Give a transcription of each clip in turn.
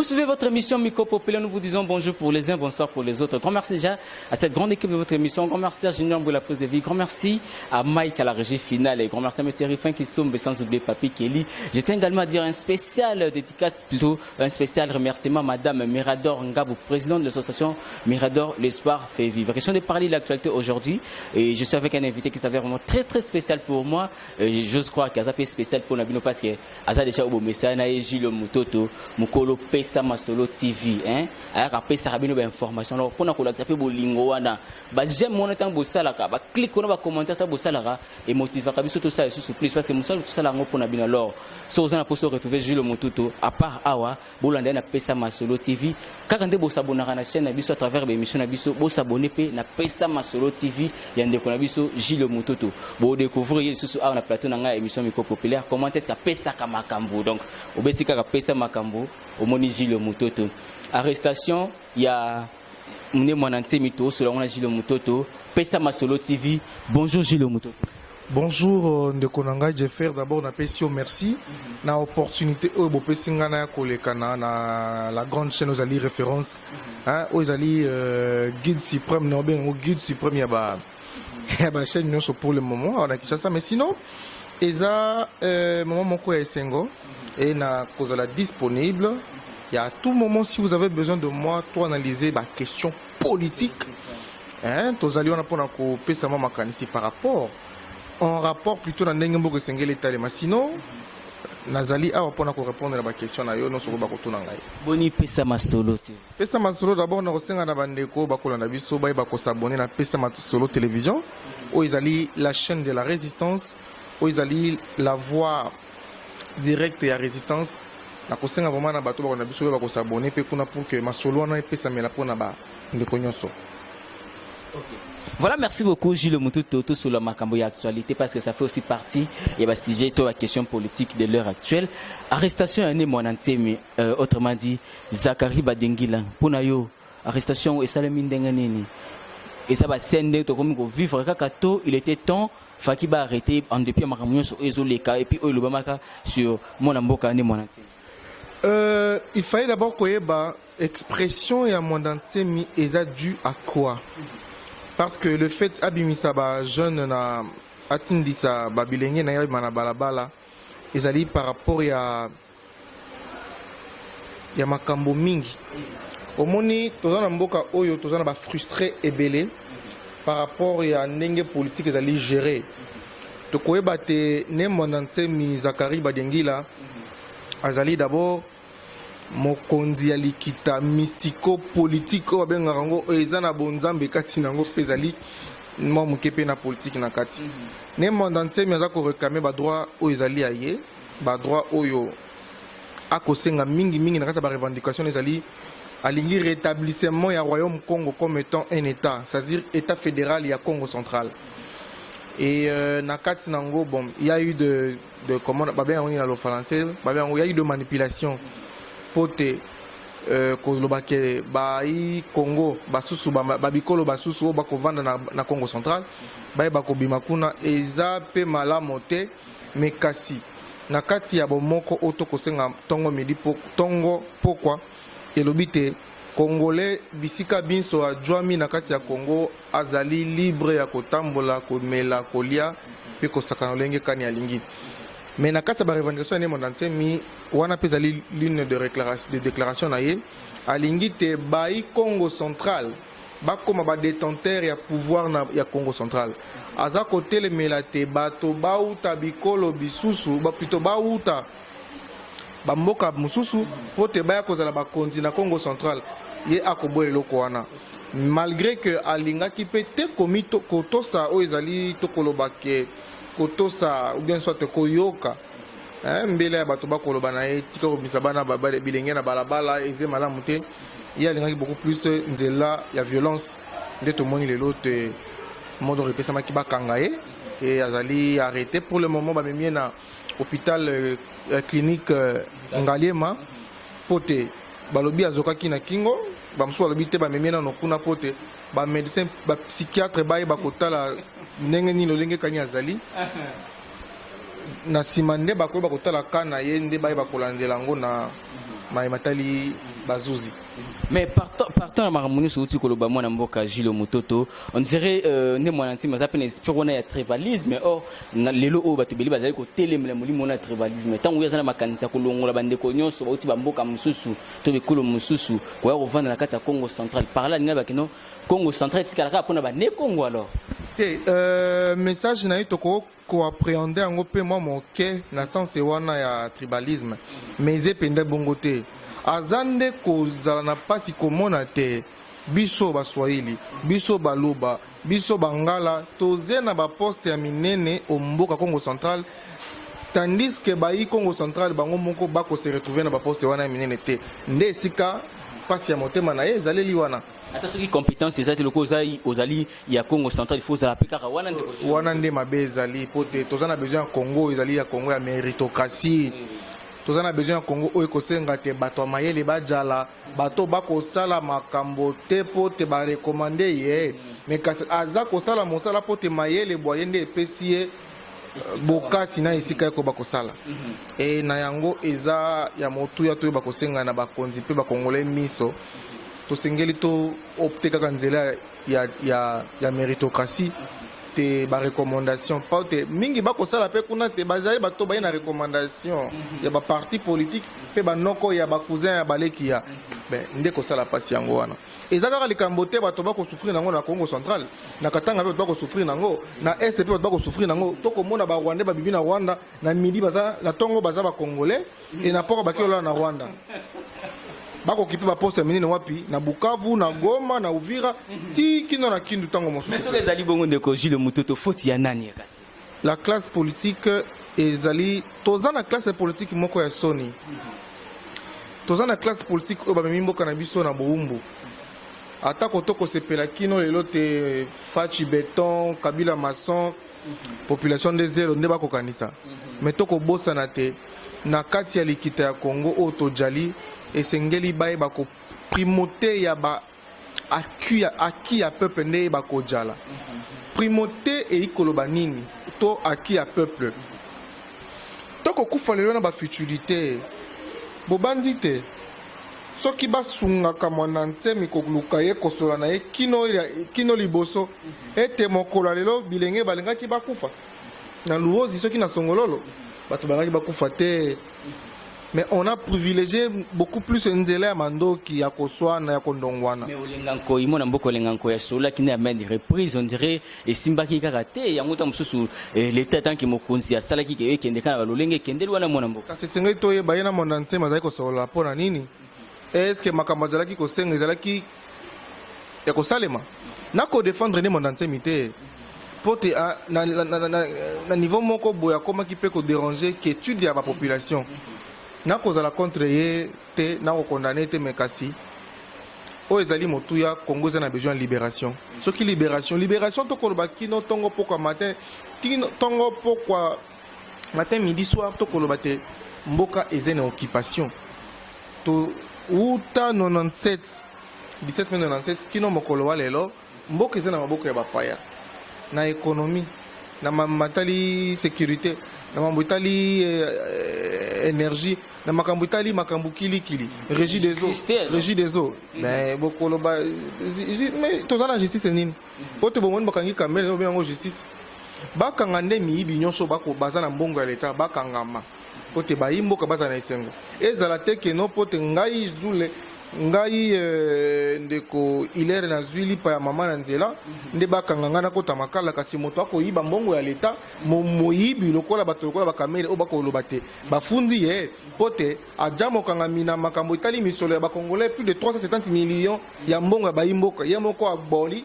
Vous suivez votre émission Micro Populaire, nous vous disons bonjour pour les uns, bonsoir pour les autres. Grand merci déjà à cette grande équipe de votre émission. Grand merci à Junior pour la prise de vie. Grand merci à Mike à la régie finale. Et grand merci à M. Riffin qui sombre, sans oublier Papi Kelly. Je tiens également à dire un spécial dédicace, plutôt un spécial remerciement à Madame Mirador Ngabou, présidente de l'association Mirador L'espoir fait vivre. Question de parler de l'actualité aujourd'hui. Et je suis avec un invité qui s'avère vraiment très très spécial pour moi. J'ose croire qu'il y a spécial pour na bino parce que aza déjà bomesana na ye, Gilles Mutoto, mokolo Pesa Masolo TV, hein, ayaka apesaka bino bainformation. Alors mpona kolakisa mpe bolingo wana, baj'aime wana ntango bosalaka, baclic wana, bacommentaire ntango bosalaka, emotivaka biso tosala lisusu plus, parce que mosala tosala yango mpona bino. Alors so oza na mposa retrouver Gilles Mutoto, à part awa, bolanda ye na Pesa Masolo TV. Kaka nde bosabonaka na chaîne na biso à travers baémission na biso, bosabone mpe na Pesa Masolo TV ya ndeko na biso Gilles Mutoto. Bodécouvrir ye lisusu awa na plateau na ngai ya émission Micro Populaire, comment est ce qu'apesaka makambo. Donc obeti kaka Pesa Makambo, omoni Gilles Mutoto. Arrestation ya Ne Muanda Nsemi, tosola yango na Gilles Mutoto, Pesa Masolo TV. Bonjour Gilles Mutoto. Bonjour ndeko na ngai Jeffer. D'abord napesi yo merci na opportunité oyo bopesi ngai na ya koleka na la grande chaîne oyo ezali référence, hein, oyo ezali guide suprême na obenga yango guide suprême ya bachaîne nyonso pour le moment awa na Kinshasa. Mais sinon eza moment moko ya esengo e na kozala disponible et à tout moment si vous avez besoin de moi to analyser baquestion politique, hein, tozali wana mpona kopesa mwa makanisi par rapport en rapport plutôt na ndenge mboka esengeli etalema. Sinon nazali awa mpona korépondre na baquestion na yo nyonso oyo bakotuna ngai. Boni Pesa Masolo TV? Pesa Masolo, d'abord na kosenga na bandeko bakolanda biso bayeba kosabone na Pesa Masolo Télévision, oyo ezali la chaîne de la résistance, oyo ezali la voix directe ya résistance. Na kosenga vraiment na bato bakolanda biso oyo bakosabone mpe kuna pour que masolo wana epesamela mpona bandeko nyonso. Voilà, merci beaucoup Gilles Mututo, tout sur le makambo ya actualité parce que ça fait aussi partie il y a sujet to la question politique de l'heure actuelle. Arrestation ya Ne Muanda Nsemi, autrement dit Zacharie Badingila. Pona yo, arrestation esalemi ndenge nini? Et ça va sende to komi ko vivre kaka to il était temps faki ba arrêter en dépit ya makambo nyonso ezoleka et puis oyo elobamaka sur mwana mboka Ne Muanda Nsemi. Il fallait d'abord koyeba expression ya Mwanda Nsemi eza dû à quoi, parce que le fait abimisa bajeune na atindisa babilenge na ye abima na balabala ezali par rapport ya makambo mingi. Omoni, toza na mboka oyo toza na bafrustré ebele par rapport ya ndenge politique ezali géré. Tokoyeba te, Ne Mwanda Nsemi Zacharie Badingila azali d'abord mokonzi ya likita mystico politique oyo babengaka yango, oyo eza na bonzambe kati na yango mpe ezali mwa moke mpe na politique na kati. Ne Mwanda Nsemi aza koréclame badroit oyo ezali ya ye, badroit oyo akosenga mingimingi na kati ya barevendication ezali alingi rétablissement ya royaume Congo comme étant un état, c'est-à-dire état fédéral ya Congo Central. Et na kati nango, bon, il y a eu de comment babenga yango nini na lofrançais, babenga yango, il y a eu de manipulation po te koloba ke bai Congo basusu, babikolo basusu oyo bakovanda na Congo Central bayeba kobima kuna. Eza mpe malamu te, me kasi na kati ya bomoko oyo tokosenga ntongo midi ntongo pokwa, elobi te Congolais bisika binso ajwami na kati ya Congo azali libre ya kotambola, komela, kolia mpe kosakana lolenge kani alingi. Mais na kati ya barevendication ya Ne Mwanda Nsemi wana mpe ezali l'une de déclaration na ye, alingi te bai Congo Central bakóma badétenteur ya pouvoir ya Congo Central. Aza kotelemela te bato bauta bikolo bisusu, plutôt bauta bamboka mosusu mpo te baya kozala bakonzi na Congo Central. Ye akoboya eloko wana, malgré que alingaki mpe te kotosa oyo ezali tokoloba ke kotosa ou bien soit koyoka mbela ya bato bakoloba na ye tika kobimisa bana bilenge na balabala, eza malamu te. Ye alingaki beaucoup plus nzela ya violence. Nde tomoni lelo te mot d'ordre epesamaki, bakanga ye e azali arrêté pour le moment. Bamemi ye na hôpital clinique Ngaliema mpo te balobi azokaki na kingo. Bamosusu balobi te, bamemi ye nano kuna mpo te bamédecin, bapsychiatre bayeba kotala ndenge nini lolenge kani azali. Na nsima nde bakoyeba kotala ka na ye, nde bayeba kolandela yango na mayema tali. Bazuzi. Mais partant na makambo nyonso outi koloba, mwana mboka Gilles Mototo, on dirait nde Mwana Ntima aza mpe na esprit wana ya tribalisme. Or na lelo oyo bato ebele bazali kotelemela molimo wana ya tribalisme. Ntango oyo aza na makanisi ya kolongola bandeko nyonso bauti bamboka mosusu to bikolo mosusu koya kovanda na kati ya Congo Central, par là alingai bakeno Congo Central etikala kaka mpona bane Congo alors. Te, message na ye tokoki koappréhender yango mpe mwa moke na sens wana ya tribalisme, mais eza mpenza bongo te. Aza nde kozala na mpasi komona te biso Baswahili, biso Baluba, biso Bangala toze na baposte ya minene o mboka Congo Central, tandis que bayi Congo Central bango moko bakose retrouver na baposte wana ya minene te. Nde esika mpasi ya motema na ye ezaleli wana. Ata soki compétence eza te, loko ozali ya Congo Central, il faut ozala mpe kaka wana, ndeko Gilles. Wana nde mabe ezali, po te toza na besoin ya Congo ezali ya Congo ya méritocratie. Toza na besoin ya Congo oyo ekosenga te bato ya mayele bajala, bato bakosala makambo te mpo te barecommander ye, mais kasi aza kosala mosala mpo te mayele bwa ye nde epesi ye bokasi na esika ekoba kosala. E na yango eza ya motuya toyeba kosenga na bakonzi mpe bakongole miso, tosengeli to opter kaka nzela ya méritocratie te, barecommandation po te mingi bakosala mpe kuna te bazali bato baye na recommandation ya baparti politique mpe banoko ya bacousin ya baleki ya ben, nde kosala mpasi yango wana. Eza kaka likambo te bato bakosouffrir nango na Congo Central, na Katanga mpe bato bakosouffrir nango, na Est mpe bato bakosouffrir nango. Tokomona Barwandais babibi na Rwanda na midi, baza na ntongo baza Bacongolais e na poko baki olala na Rwanda, bakoki mpe baposte ya minene wapi? Na Bukavu, na Goma, na Uvira, ti kino na Kindu ntango Mais mosusu. Soki ezali bongo, ndeko Gilles Mototo, faute ya nani kasi? La classe politique ezali, toza na classe politique moko ya soni. Toza na classe politique oyo bamemi mboka na biso na bowumbu. Atako tokosepela kino lelo te, Fatshi béton, Kabila maçon, population nde zero nde bakokanisa, mais tokobosana te na kati ya likita ya Congo oyo tojali, esengeli bayeba koprimauté ya ba acquis ya peuple nde eyeba kojala. Primauté eyi koloba nini to acquis ya peuple? Tokokufa lelo na bafutilité bobandi te. Soki basungaka Mwana Nsemi koluka ye kosola na ye kino liboso ete mokolo ya lelo bilenge balingaki bakufa na Luozi, soki na Songololo bato balingaki bakufa te. Mais on a privilégié beaucoup plus nzela ya mandoki, ya koswana, ya kondongwana. Mais Olenga Nkoi, mwana mboka Olenga Nkoi asololaki nde ya maintes reprises, on dirait esimbaki kaka te. Yango ta mosusu l'état tanke mokonzi asalaki ke ekende kaka na balolenge ekendeli wana, mwana mboka. Kasi esengeli toyeba ye na Mwanda Nsemi azalaki kosolola mpo na nini. Est-ce makambo azalaki kosenga ezalaki ya kosalema? Na kodéfendre nde Mwanda Nsemi te, mpo te na niveau moko boye akomaki mpe kodéranger quiétude ya bapopulation. Nakozala contre ye te, nakokondane te, mais kasi oyo ezali motuya, Congo eza na besoin ya libération. Soki libération, libération, tokoloba kino ntongo pokwa matin, kino ntongo pokwa matin, midi, soir, tokoloba te mboka eza na occupation. To uta 97, 17 mai 97 kino mokolo wa lelo, mboka eza na maboko ya bapaya na économie, na mambo etali sécurité, na mambo etali énergie, na makambo etali makambo kilikili, Régie des eaux. Justice te, alors. Régie des eaux, mais bokoloba mais toza na justice nini? Po te bomoni bakangi Kamerhe, obenga yango justice? Bakanga nde miyibi nyonso baza na mbongo ya leta, bakangama po te bayi mboka baza na esengo. Ezala te keno po te ngai zule ngai ndeko Hilere nazwi lipa ya mama na nzela nde bakanga ngai nakota makala. Kasi moto akoyiba mbongo ya leta, moyibi lokola bato lokola baKamerhe oyo bakoloba te bafundi ye mpo te aja mokangami na makambo etali misolo ya Bacongolais, plus de 370 millions ya mbongo ya bayi mboka, ye moko aboli.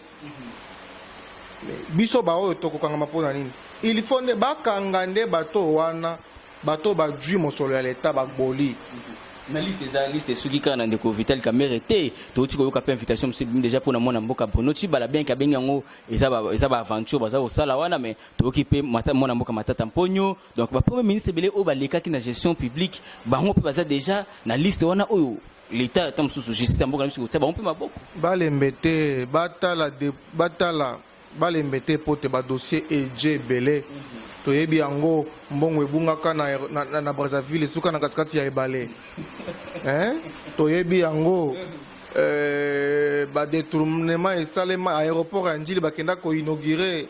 Biso baoyo tokokangama mpo na nini? Il faut nde bakanga nde bato wana, bato bajwi mosolo ya leta, baboli. Na liste eza liste esuki kaka na ndeko Vital Kamerhe te. Touti koyoka mpe invitation mosusu ebimi déjà mpona mwana mboka Bruno Tshibala, bien ke abengi yango eza baaventure baza kosala wana, mais toyoki mpe mwana mboka Matata Mponyo. Donc bapremier ministre ebele oyo balekaki na gestion publique, bango mpe baza déjà na liste wana oyo l'état ata mosusu justice ya mboka na biso kotia bango mpe maboko. Balembe te, batala de, batala. Balembe te mpo te badossier eje ebele. Toyebi yango, mbongo ebungaka na Brazzaville, esuka na katikati ya ebale. Hein? Toyebi yango, badétournement esalema aéroport ya Njili, bakenda koinaugurer.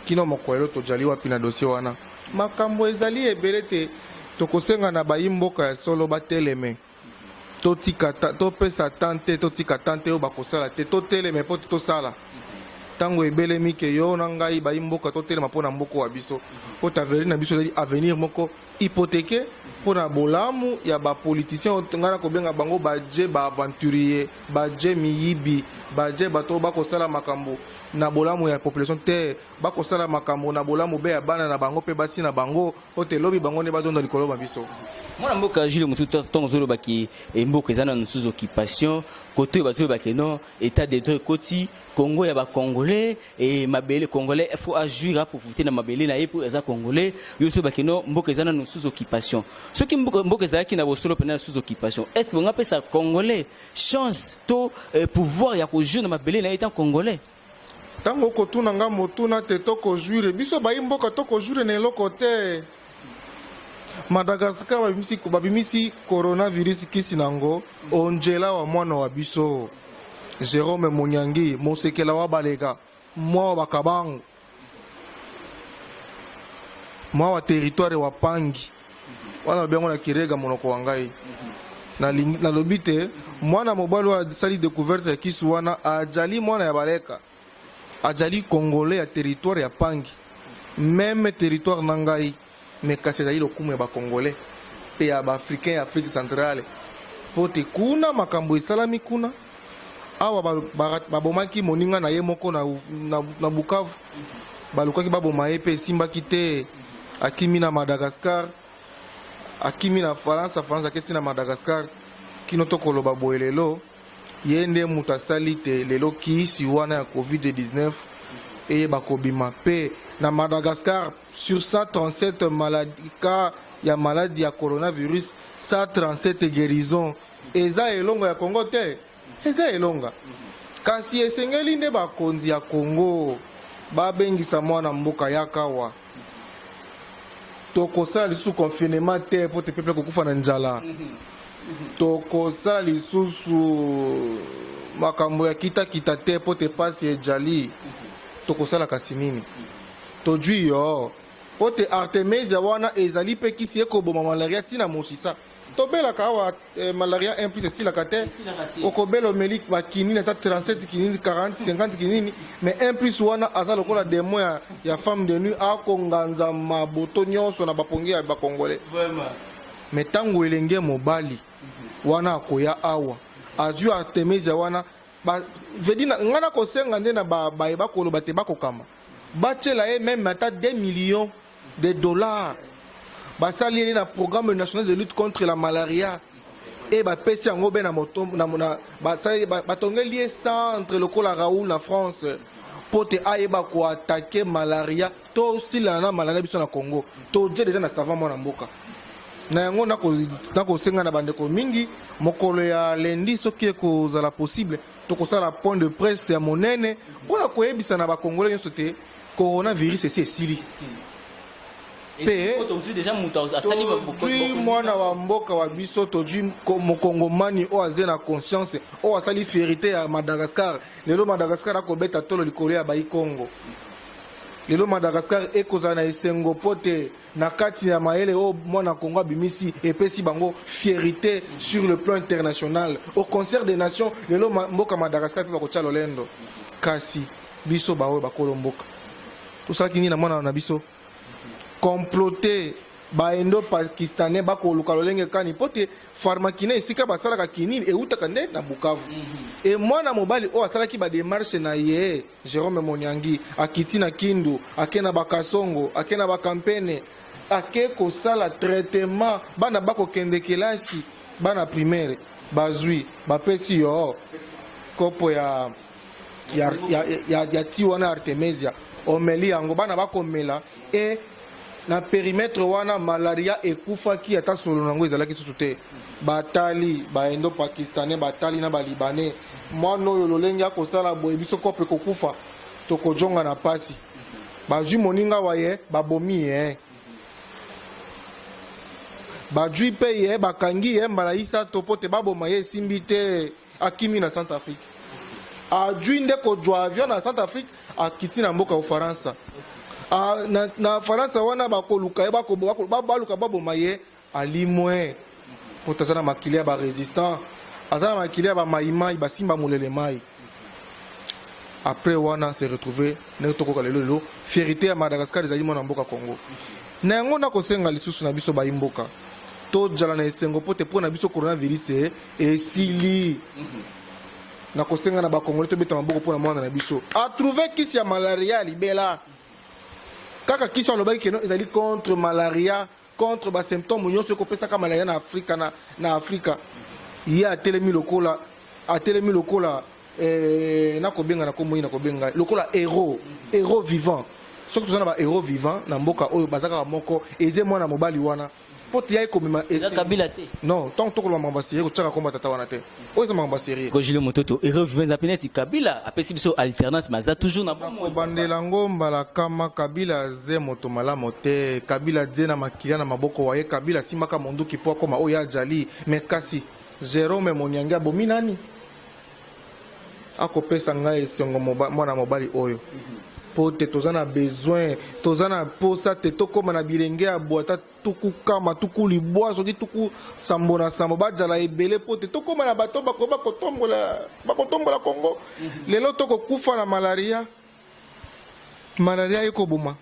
Kino mokolo lelo tozali wapi na dossier wana? Makambo ezali ebele te. Tokosenga na bayi mboka ya solo bateleme, totika topesa tan te, totika tan te oyo bakosala te. Toteleme mpo te tosala ntango ebelemi ke yo na ngai bayi mboka totelema mpo na mboka wa biso, mpo te avenir na biso ezali avenir moko hypothéqué mpo na bolamu ya bapoliticien oyo ngai nakobenga bango baje baaventurier, baje miyibi, baje bato oyo bakosala makambo na bolamu ya population te, bakosala makambo na bolamu be ya bana na bango mpe basi na bango, po te lobi bango nde badonda likolo ba biso. Mwana mboka Jules Mutu, ntongo ozolobaki mboka eza nanu sous occupation, kote oyo bazolobaki non, état de droit ekoti Congo ya bacongolais e mabele congolais faut ajouir, aprofiter na mabele na ye mpo eza congolais. Yo ozolobaki non, mboka eza nanu sous occupation. Soki mboka ezalaki na bosolo mpena na sous occupation, est ce que bongo apesa congolais chance to pouvoir ya kojouir na mabele na ye tant congolais? Ntango okotuna nga motuna te, tokojouir, biso bayi mboka tokojouir na eloko te. Madagascar babimisi coronavirus, kisi nango onjela wa mwana wa biso Jérôme Monyangi Mosekela wa Baleka, mwa wa Bakabangu, mwa wa territoire wa Pangi wana. Lobi yango na kirega, monoko wa ngai. Nalobi te mwana mobali oyo asali découverte ya kisi wana ajali mwana ya Baleka, ajali congolais ya territoire ya Pangi, même territoire na ngai. Me kasi ezali lokumu ya bacongolais mpe ya baafricain ya Afrique centrale, mpo te kuna makambo esalami kuna awa babomaki moninga na ye moko na Bukavu, balukaki baboma ye mpe esimbaki te. Akimi na Madagascar, akimi na Faransa, Faransa aketi na Madagascar. Kino tokoloba boye lelo, ye nde moto asali te lelo kisi wana ya COVID-19 eyeba kobima. Mpe na Madagascar, sur 137 maladie, cas ya maladie ya coronavirus, 137 guérison. Eza elongo ya Congo te, eza elonga. Kasi esengeli nde bakonzi ya Congo babengisa mwana mboka yakawa. Tokosala lisusu confinement te mpo te peuple kokufa na nzala. Tokosala lisusu makambo ya kitakita te mpo te pasi ejali. Tokosala kasi nini? Tozwi yo mpo te artemisia wana ezali mpe kisi ekoboma malaria ntina mosisa. Tobelaka awa malaria 1 plus esilaka te. Okobela, omeli bakinini ata 37 kinini, 40, 50 kinini, mais 1 plus wana aza lokola démon ya femme de nuit, akonganza maboto nyonso na bapongi ya bacongolais. Mais ntango elenge mobali wana akoya awa, azwi artemisia wana, vedi ngai nakosenga nde na baye bakoloba te, bakokamba, batiela ye même ata 2 millions de dollars, basali ye na programme national de lutte contre la malaria e bapesi yango be na moto basali, batongeli ye centre lokola Raoul na France, mpo te ayeba koattaquer malaria. Tosilana na malaria biso na Congo. Toje déjà na savant mwana mboka na yango. Nakosenga na bandeko mingi, mokolo ya lundi, soki ekozala possible, tokosala point de presse ya monene mpona koyebisa na bakongolais nyonso te coronavirus esi esili. Mpe tozwi mwana wa mboka wa biso, tozwi mokongomani oyo aza na conscience, oyo asali fierté ya Madagascar. Lelo Madagascar akobeta tolo likolo ya bai Congo. Lelo Madagascar ekozala na esengo mpo te na kati ya mayele oyo mwana Congo abimisi epesi bango fierté sur le plan international, au concert des nations. Lelo mboka Madagascar mpe bakotia lolendo. Kasi biso baoyo bakolo mboka tosalaki nini na mwana na biso? Comploter, baindo pakistanais bakoluka lolenge kani mpo te pharmakina esika basalaka kinini eutaka nde na Bukavu. E mwana mobali oyo asalaki badémarche na ye, Jérôme Monyangi, akiti na Kindu, ake na Bakasongo, ake na Bakampene, ake kosala traitement. Bana bakokende kelasi, bana primaire, bazwi, bapesi yo kopo ya ti wana artemisia, omeli yango, bana bakomela e na périmètre wana malaria ekufaki, ata solo nango ezalaki susu te. Batali baindo pakistanais, batali na balibanais. Mwana oyo lolenge akosala boye, biso kope kokufa, tokojonga na pasi. Bazwi moninga wa ye, babomi ye. Bazwi mpe ye, bakangi ye mbala isato mpo te baboma ye, esimbi te, akimi na Centrafrique. Azwi nde kozwa avion na Centrafrique, akiti na mboka ya Faransa. Na Faransa wana bakoluka ye, baluka baboma ye, alimwe mpo aza na makili ya barésistant, aza na makili ya bamaimai basimba molele mai. Après wana se retrouver ndenge tokoka lelo. Lelo fierté ya Madagascar ezali mwana mboka Congo. Na yango nakosenga lisusu na biso bayi mboka, tojala na esengo mpo te mpo na biso coronavirus esili. Nakosenga na bakongole tobeta maboko mpo na mwana na biso atrouve kisi ya malaria ya libela. Kaka kisi alobaki keno ezali contre malaria, contre basymptôme nyonso ekopesaka malaria na Afrika. Na Afrika ye atelemi lokola nakobenga na kombo ye, nakobenga lokola héros, héros vivant. Soki toza na bahéros vivant na mboka oyo, baza kaka moko, eze mwana mobali wana, mpo te yai komema. Eza Kabila te. Non, ntango tokoloba makambo ya sérieux, kotiaka komba tata wana te. Oyo eza makambo ya sérieux. Ko Jules Mototo, héros vivant eza pe neti Kabila apesi biso alternance, mais aza toujours na bomoi. Kobandela yango mbala kama, Kabila aze moto malamu te. Kabila aze na makila na maboko wa ye. Kabila asimbaka monduki mpo akoma oyo ajali. Mais kasi Jérôme Monyange abomi nani? Akopesa ngai esengo mwana mobali oyo, mpo te toza na besoin, toza na posa te tokóma na bilenge ya bwata tuku kama, tuku libwa, soki tuku sambo na sambo, bajala ebele, mpo te tokóma na bato bakoyeba kotombola, bakotombola Kongo. Lelo tokokufa na malaria, malaria ekoboma.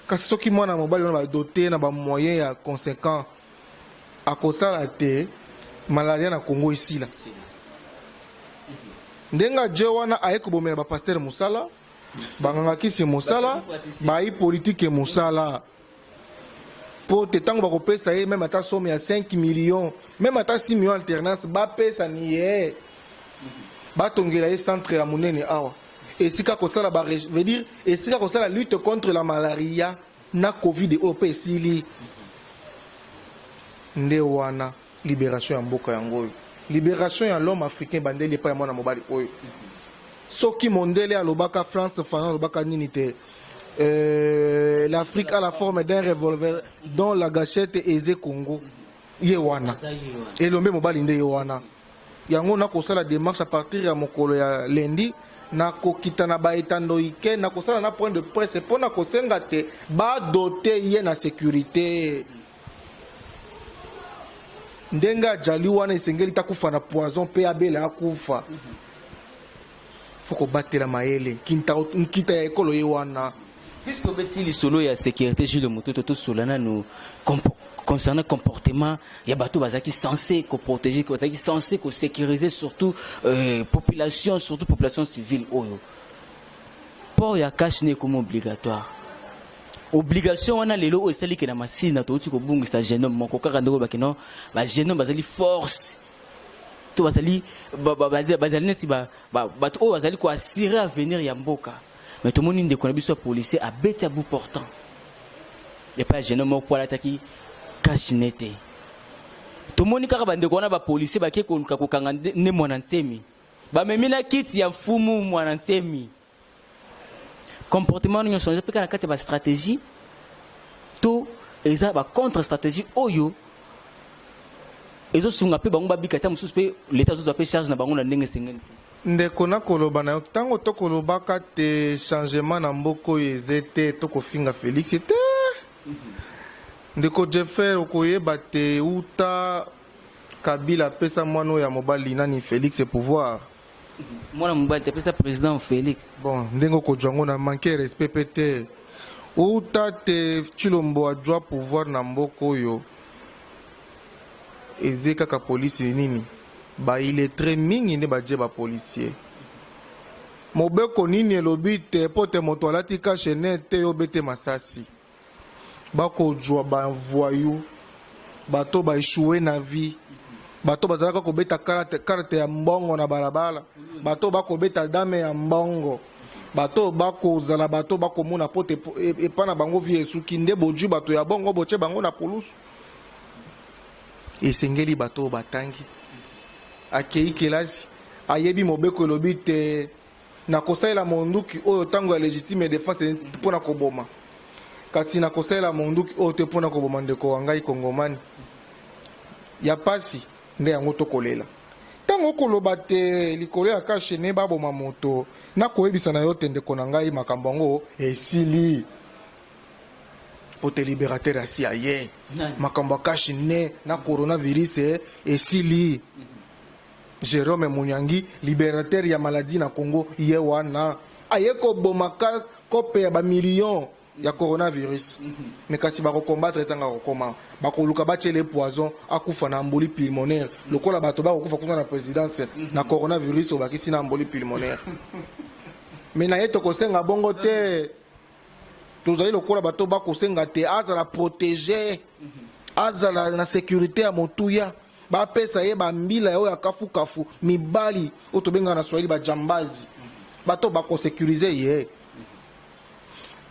Kasi soki mwana mobali wana badote na bamoyen ya conséquent, akosala te malaria na Kongo esila. Ndenge aje wana, aye kobomela bapasteur mosala, banganga-kisi mosala, bayi politike mosala, mpo te ntango bakopesa ye même ata somme ya 5 millions, même ata 6 millions, alternance bapesa ni ye, batongela ye centre ya monene awa, esika kosala ba, veut dire esika kosala lutte contre la malaria na Covid oyo mpe esili. Nde wana libération ya mboka yango oyo, libération ya l'homme africain bandeli epai ya mwana mobali oyo. Soki mondele alobaka, Frantz Fanon alobaka nini te? L'Afrique a la forme d'un revolver dont la gâchette eze Congo. Ye wana elombe mobali nde ye wana. Yango nakosala démarche à partir ya mokolo ya lundi, nakokita na baetando ike, nakosala na point de presse mpo na kosenga te badote ye na sécurité. Ndenge ajali wana, esengeli takufa na poison mpe abela akufa. Fo kobatela mayele nkita ya ekolo ye wana. Puisque obeti lisolo ya sécurité, Jules Mototo, tosola nanu concernant comportement ya bato bazalaki censé koprotéger, bazalaki censé kosécuriser, surtout population, surtout population civile oyo. Port ya cache-nez ekomi obligatoire. Obligation wana lelo oyo esaliki na Masina, touti kobungisa jeune homme moko kaka ndenge olobaki no, bajeune homme bazali force to bazali bazali neti bato oyo bazali koassurer avenir ya mboka. Mais tomoni ndeko na biso ya policier abeti à bout portant epai ya jeune homme moko po alataki cache-nez te. Tomoni kaka bandeko wana bapolicier bake koluka kokanga nde Mwana Nsemi, bamemi na kiti ya mfumu Mwana Nsemi. Comportement wana nyonso eza mpe kaka na kati ya bastratégie to eza bacontre stratégie oyo ezosunga mpe bango babika ata mosusu mpe leta azozwa mpe charge na bango na ndenge esengeli te? Ndeko, nakoloba na yo, ntango tokolobaka te changement na mboka oyo eze te, tokofinga Félix te. Ndeko Jeffer, okoyeba te uta Kabila apesa mwana oyo ya mobali nani, Félix, pouvoir. Mwana mobali te, apesa président Félix. Bon, ndenge okozwa yango na manque respect mpe te. Uta te Tshilombo azwa pouvoir na mboka oyo, eze kaka polisi nini, baillettré mingi nde badie bapolicier. Mobeko nini elobi te mpo te moto alati cache-nez te, yo bete masasi? Bakozwa bavoyou, bato baéchoué na vie, bato bazalaka kobeta carte ya mbongo na balabala, bato bakobeta dame ya mbongo, bato bakozala, bato bakomona po te epa na bango vie esuki. Nde bojwi bato ya bongo, botie bango na polusu. Esengeli bato oyo batangi, akei kelasi. Ayebi mobeko elobi te nakosalela monduki oyo ntango ya légitime défense mpo na koboma, kasi nakosalela monduki oyo te mpo na koboma ndeko wa ngai kongomani. Ya pasi nde yango tokolela. Ntango okoloba te likolo ya cache-nez baboma moto, nakoyebisa na yo te ndeko na ngai, makambo yango esili po te libérateur asi aye. Makambo ya cache-nez na coronavirus esili. Jérôme Munyangi, libérateur ya maladie na Congo, ye wana aye koboma kope ya bamillion ya coronavirus. Me kasi bakocombattre ntango akokoma, bakoluka batiele poison, akufa na embolie pulmonaire lokola bato bakokufa kuna na présidence na coronavirus. Obakisi na embolie pulmonaire, me na ye tokosenga bongo te. Tozali lokola bato bakosenga te azala protégé, azala na sécurité ya motuya, bapesa ye bambila oyo ya kafukafu, mibali oyo tobengaka na Swahili bajambazi, bato bakosécuriser ye.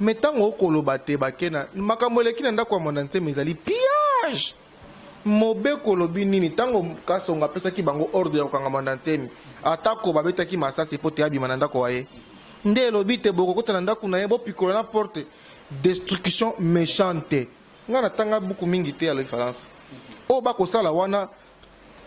Me ntango okoloba te bake na makambo eleki na ndako ya Mwanda Nsemi, ezali pillage. Mobeko olobi nini? Ntango Kasongo apesaki bango ordre ya kokanga Mwanda Nsemi, atako babetaki masasi mpo te abima na ndako wa ye, nde elobi te bokokota na ndako na ye, bopikola na porte, destruction méchante. Ngai natanga buku mingi te ya référence oyo bakosala wana.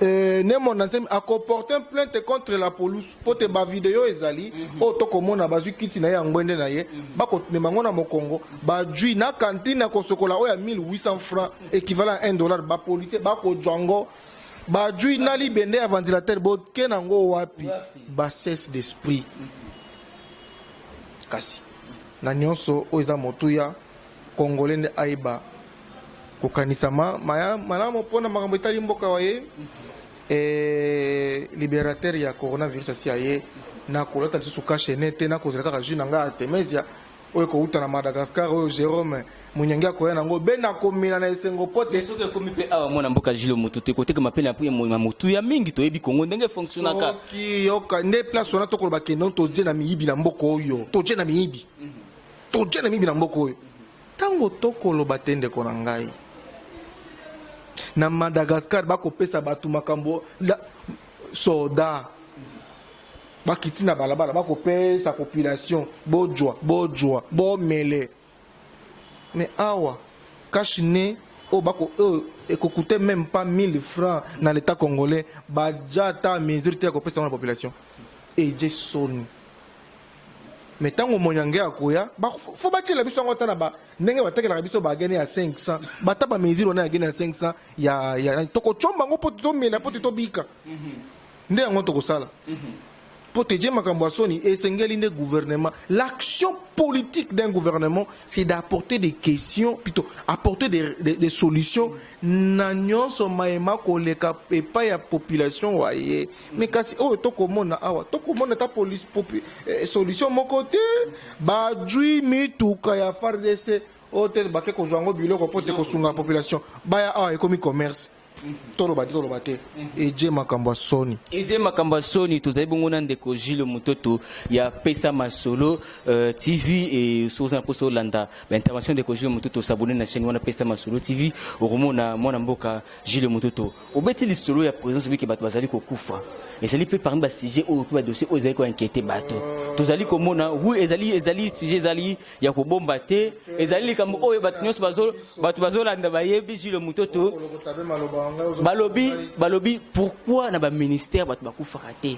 Ne Mwanda Nsemi akoporte plainte contre la police mpo te bavideo ezali oyo tokomona bazwi kiti na ye ya ngwende na ye, bakomema yango na mokongo, bajui na cantine ya kosokola oyo ya 1800 francs, équivalent ya 1 dollar. Bapolicier bakozwa yango, bajui na libende ya ventilateur, boke nango wapi? Bassesse d'esprit. Kasi na nyonso oyo eza motuya, Congolais nde ayeba kokanisa malamu mpona makambo etali mboka wa ye. Libérateur ya coronavirus asi aye. Nakolata lisusu cache-nez te, nakozela kaka jus na ngai artemisia oyo ekouta na Madagascar, oyo Jérôme Monyangi akoya nango be, nakomela na esengo po te. Soki ekomi mpe awa, mwana mboka Gile Moto, ekotekama mpe na motuya mingi. Toyebi Kongo ndenge fonctionnaka. Soki yoka nde place wana tokoloba kende totie na miyibi na mboka oyo, totie na miyibi, totie na miyibi na mboka oyo. Ntango tokoloba te ndeko na ngai, na Madagascar bakopesa bato makambo soda, bakiti na balabala, bakopesa population: bojwa, bojwa, bomele. Mais awa cache-nez oyo bako oyo ekocoûter même pas 1000 francs na l'État congolais, baja ata mesure te ya kopesa yango na population. Eje soni. Me ntango Monyange akoya, fo batiela biso yango ata na ndenge batekelaka biso bagene ya 500, bata bamesure wana ya gene ya 500 ya tokotyomba yango mpo tomela, mpo te tobika. Nde yango tokosala mpo te je makambo ya soni. Esengeli nde gouvernement, l'action politique d'un gouvernement, c'est d'apporter des questions, plutôt apporter des solutions na nyonso mayema koleka epai ya population wa ye. Me kasi oyo tokomona awa, tokomona ata solution moko te. Bajui mituka ya FARDC oyo te, bake kozwa yango biloko mpo te kosunga population. Baya awa, ekomi commerce. Toloba te, toloba te, eje makambo ya soni. Eze makambo ya soni. Tozali bongo na ndeko Gile Mototo ya Pesa Masolo TV. E soki oza na mposa olanda baintervention ndeko Gile Mototo, os'abonner na chaîne wana Pesa Masolo TV, okomona mwana mboka Gile Mototo. Obeti lisolo ya présence, obiki bato bazali kokufa, ezali mpe parmi basujet oyo mpe badossier oyo ezali koinquiéter bato. Tozali komona, oui, ezali sujet, ezali ya kobomba te, ezali likambo oyo bato nyonso bato bazolanda, bayebi Gile Mototo. Balobi pourquoi na baministère bato bakufaka te?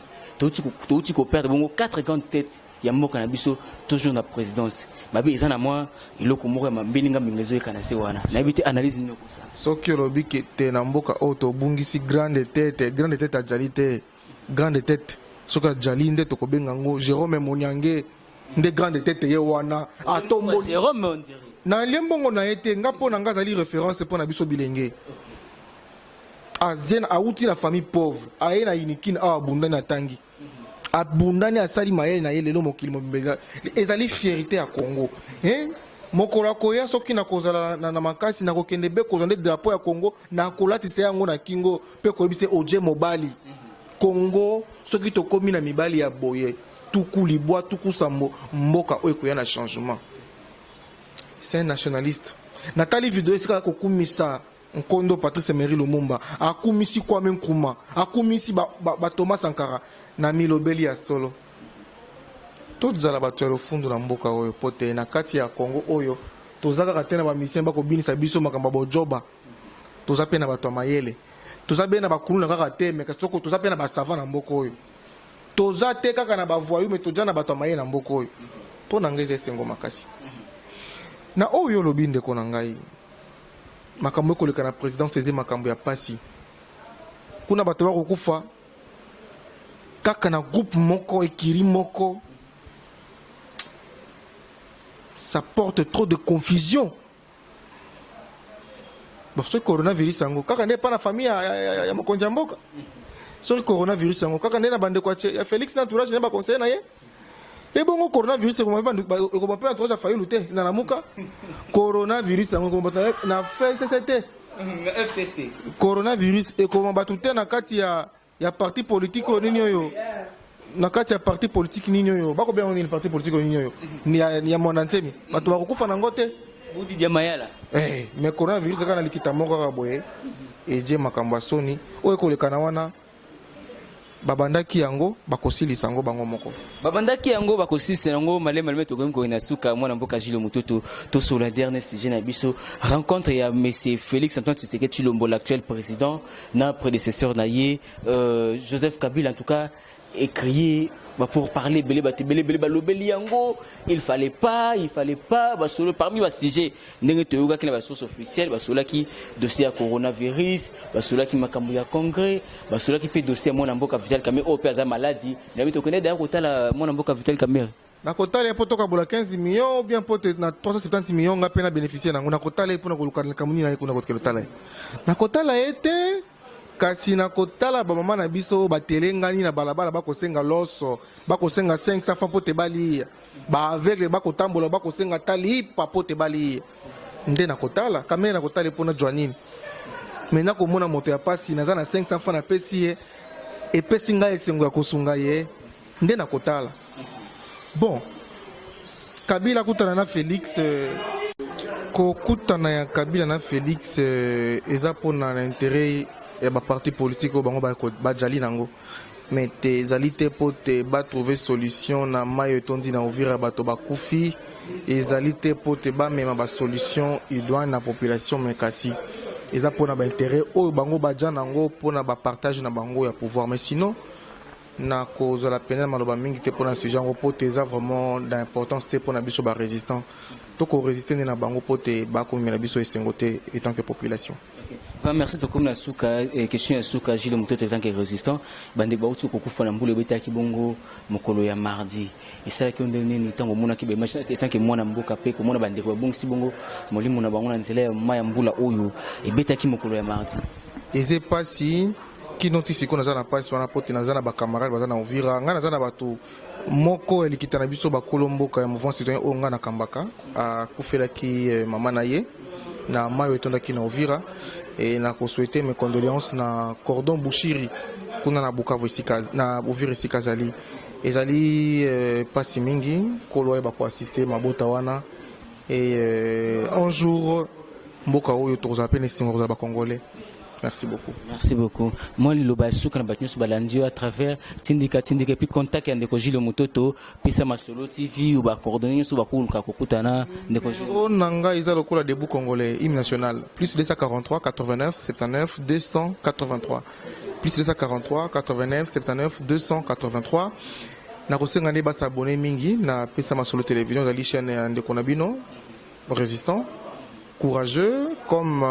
Touti koperdre bongo quatre grandes têtes ya mboka na biso, toujours na présidence. Babi eza na mwa eloko moko ya mambelinga mbinga ezoyeka na se wana. Nayebi te analyse nini okosala. Soki olobi ke te na mboka oyo tobungisi grande tête, grande tête ajali te. Grande tête soki ajali nde tokobenga yango Jérôme Monyange nde grande tête ye wana atomboli. Jérôme, on dirait. Nalie mbongo na ye te. Nga mpo na nga azali référence mpo na biso bilenge. Azie awuti na famille pauvre, aye na Unikin awa, abundani, atangi, abundani, asali mayele na ye. Lelo mokili mobimba ezali fierté ya Congo. Eh? Mokolo akoya, soki nakozala na makasi, nakokende be kozwa nde drapeau ya Congo, nakolatisa yango na kingo mpe koyebisa oje mobali Congo. Soki tokomi na mibali ya boye 90, 70, mboka oyo ekoya na changement. C'est un nationaliste. Natali video esika kokumisa nkondo Patrice Emery Lumumba, akumisi Kwame Nkrumah, akumisi ba Thomas Sankara. Na milobeli ya solo, tozala bato ya lofundu na mboka oyo, po te na kati ya Congo oyo toza kaka te na bamisien bakobinisa biso makambo ya bojoba. Toza mpe na bato ya mayele, toza mpe na bakuluna kaka te, me kasi toza mpe na basava na mboka oyo. Toza te kaka na bavoyu, me toza na bato ya mayele na mboka oyo. Mpo na ngai eza esengo makasi na oyo olobi, ndeko na ngai. Makambo ekoleka na présidence eza makambo ya pasi. Kuna bato bakokufa kaka na groupe moko, ekiri moko, ça porte trop de confusion. Bon, soki coronavirus yango kaka nde epa na famille ya mokonzi ya mboka, soki coronavirus yango kaka nde na bandeko ya Félix na entourage na baconseiller na ye, ebongo coronavirus ekoma mpe entourage ya Fayulu te na Lamuka? Coronavirus yango ekoma bato na FCC te? FCC. Coronavirus ekoma bato te na kati ya parti politique oyo nini oyo, na kati ya parti politique nini oyo bakobenga nini, parti politique oyo nini oyo ya Mwanda Nsemi, bato bakokufa nango te? Budi dia Mayala. Eh, mais coronavirus kaka na likita moko kaka boye eje makambo ya soni oyo ekoleka na wana. Babandaki yango, bakosilisa yango bango moko. Babandaki yango, bakosilisa yango maleme maleme. Tokomi kokende na suka. Mwana mboka Gile Mototo, tosola dernier sujet na biso, rencontre ya monsieur Félix Antoine Tshisekedi Tshilombo, l'actuel président, na prédécesseur na ye Joseph Kabila. En tout cas, écrier bah, pour parler ebele, bato ebele ebele balobeli yango. Il fallait pas, il fallait pas. Basolo parmi basujet ndenge toyokaki na basource officielle, basolaki dossier ya coronavirus, basolaki makambo ya congrès, basolaki mpe dossier ya mwana mboka Vital Kamerhe oyo mpe aza maladi. Nayebi tokende daya kotala mwana mboka Vital Kamerhe. Nakotala ye mpo tokabola 15 millions ou bien mpo te na 370 millions nga mpe na bénéficie nango. Nakotala ye mpona koluka likambo nini na ye kuna? Kokende otala ye, nakotala ye te, kasi nakotala bamama na biso oyo batelengani na balabala, bakosenga loso, bakosenga 500 francs mpo te balia, baaveugle bakotambola, bakosenga ta lipa mpo te balia. Nde nakotala Kamerhe. Nakotala ye mpona jwa nini? Me nakomona moto ya pasi, naza na 500 francs, napesi ye, epesi ngai esengo ya kosunga ye. Nde nakotala. Bon, Kabila akutana na Félix, kokutana ya Kabila na Félix eza mpona na intérêt ya baparti politique oyo bango bajali nango, mais te ezali te mpo te batrouve solution na mai oyo etondi na Uvira, bato bakufi. Ezali te mpo te bamema basolution idoine na population, mais kasi eza mpona baintérêt oyo bango baja nango, mpona bapartage na bango ya pouvoir. Mais sinon, nakozala pene na maloba mingi te mpona sujet yango, mpo te eza vraiment d'importance te mpona biso barésistant. Tokorésiste nde na bango mpo te bakomemela biso esengo te etant que population. Enfin, merci. Tokomi na suka. Question ya suka, Gilles Mototo, en tant que résistant, bandeko bauti kokufa na mbula ebetaki bongo mokolo ya mardi, esalaki yo ndenge nini ntango omonaki baimage, en tant que mwana mboka, mpe komona bandeko babongisi bongo molimo na bango na nzela ya mai ya mbula oyo ebetaki mokolo ya mardi? Eza mpasi kino ti sikoyo. Naza na mpasi wana po te naza na bacamarade baza na Uvira. Ngai naza na bato moko ya likita na biso, bakolo mboka ya mouvement citoyen oyo ngai nakambaka, akufelaki mama na ye na mai oyo etondaki na Uvira. E nakosouhaite mes condoléances na cordon Bushiri kuna na Bukavu, esika na Uvira esika azali. Ezali mpasi mingi. Nkolo ayeba koassiste mabota wana. Et un jour mboka oyo tokozala mpe na esengo kozala bacongolais. Merci beaucoup. Merci beaucoup. Moi, liloba ya suka na bato nyonso balandi yo à travers Tindika Tindika, et puis contact ya ndeko Gilles Mototo, Pesa Masolo TV, ou bacoordonné nyonso bakoluka kokutana ndeko Gilles. Numéro na ngai eza lokola Debout Congolais, hymne national: plus 243 89 79 283, plus 243 89 79 283. Nakosenga nde basabone mingi na Pesa Masolo Télévision. Ezali chaîne ya ndeko na bino résistant courageux, comme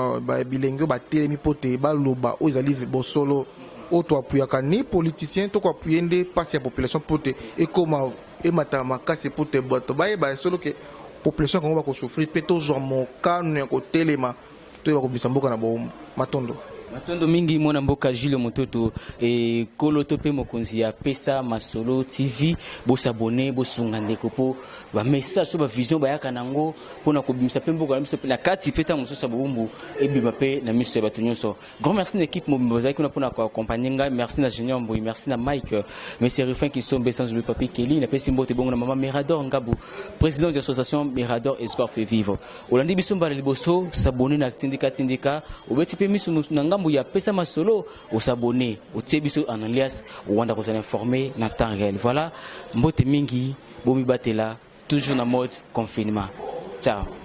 bilenge oyo batelemi mpo te baloba oyo ezali bosolo. Oyo toapuyaka ni politicien, tokoapuye nde mpasi ya population mpo te ekoma emata makasi, mpo te bato bayeba ya solo ke population ya Kongo bakosouffrir, mpe tozwa mokano ya kotelema, toyeba kobimisa mboka na bowumbu. Matondo. Matondo mingi, mwana mboka Gilles Mototo, ekolo to mpe mokonzi ya Pesa Masolo TV. Bosabone, bosunga ndeko mpo bamessage to bavision bayaka nango mpona kobimisa mpe mboka na biso mpe na kati mpe ntango mosusu ya bowumbu, ebima mpe na miso ya bato nyonso. Grand merci na équipe mobimba bazalaki kuna mpona koaccompagne ngai. Merci na Junior Mbui, merci na Mike, monsieur Rufin Kisombe, sans oublier Papi Kelly. Napesi mbote bongo na mama Mirador Ngabu, président de l'association Mirador Espoir Fait Vivre. Olandi biso mbala liboso, sabone na Tindika Tindika, obeti mpe miso na ngambo. ngambo ya Pesa Masolo, os'abonner, otie biso en alias, owanda kozala informé na temps réel. Voilà, mbote mingi, bomibatela, toujours na mode confinement. Ciao.